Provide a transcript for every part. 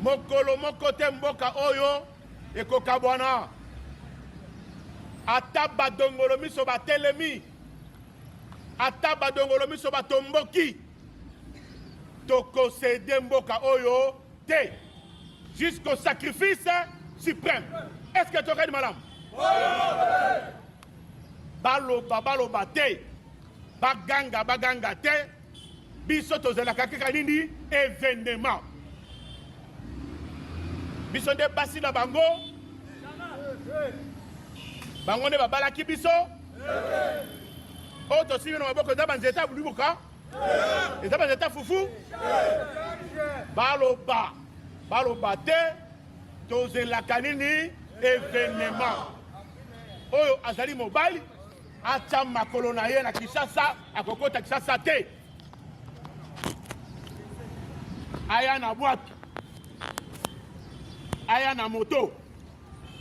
Mokolo moko te mboka oyo ekokabwana. Ata badongolo miso batelemi, ata badongolo miso batomboki, tokosede mboka oyo te jusqu'au sacrifice suprême. Est-ce que tokani malamu? Baloba baloba te, baganga baganga te, biso tozelaka kaka nini? Evenement. Biso nde basi na bango, bango nde babalaki biso. Oyo tosimbi na maboko eza banzete ya bulibuka, eza banzete ya fufu. Baloba baloba te, tozelaka nini? Evenement. Oyo azali mobali atya makolo na ye na Kinshasa, akokota Kinshasa te, aya na bwato, aya na moto,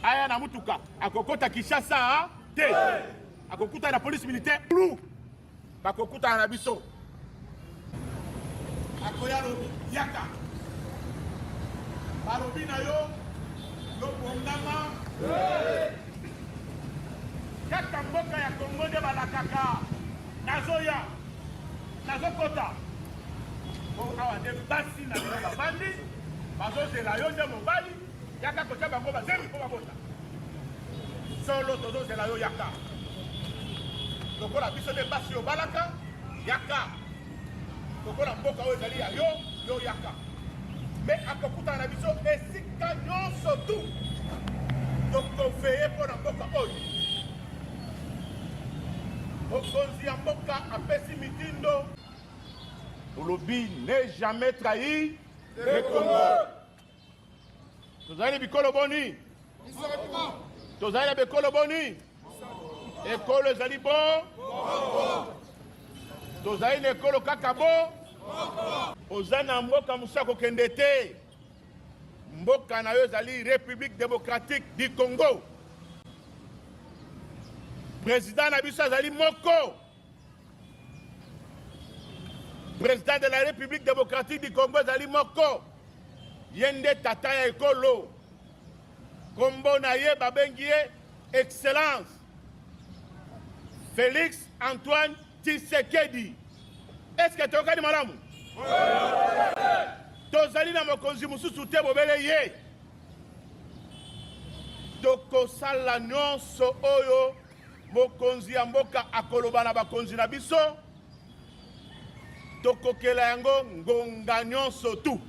aya na mutuka, akokota Kinshasa te, akokutana na police militaire lu bakokutana na biso. Akoya lobi, yaka, balobi na yo, yo bongama. Kaka mboka ya Kongo nde balakaka nazoya, nazokota. Po awa nde basi na bino bavandi bazozela yo nde mobali, yaka kotya bango bazemi mpo babota. Solo tozozela yo, yaka. Lokola biso nde basi obalaka, yaka. Lokola mboka oyo ezali ya yo, yo yaka. Me akokutana na biso esika nyonso tu, tokoveye mpo na mboka oyo. Mokonzi ya mboka apesi mitindo, olobi ne jamais trahir le Congo. Tozali bikolo boni? Tozali na bikolo boni? Ekolo ezali bo? Tozali na ekolo kaka bo? Oza na mboka mosusu akokende te. Mboka na yo ezali République démocratique du Congo. Président na biso azali moko. Président de la République démocratique du Congo ezali moko. Ye nde tata ya ekolo. Kombo na ye babengi ye Excellence Félix Antoine Tshisekedi. Est-ce que toyokani malamu? Tozali na mokonzi mosusu te bobele ye. Tokosala nyonso oyo mokonzi ya mboka akoloba na bakonzi na biso, tokokela yango ngonga nyonso tu.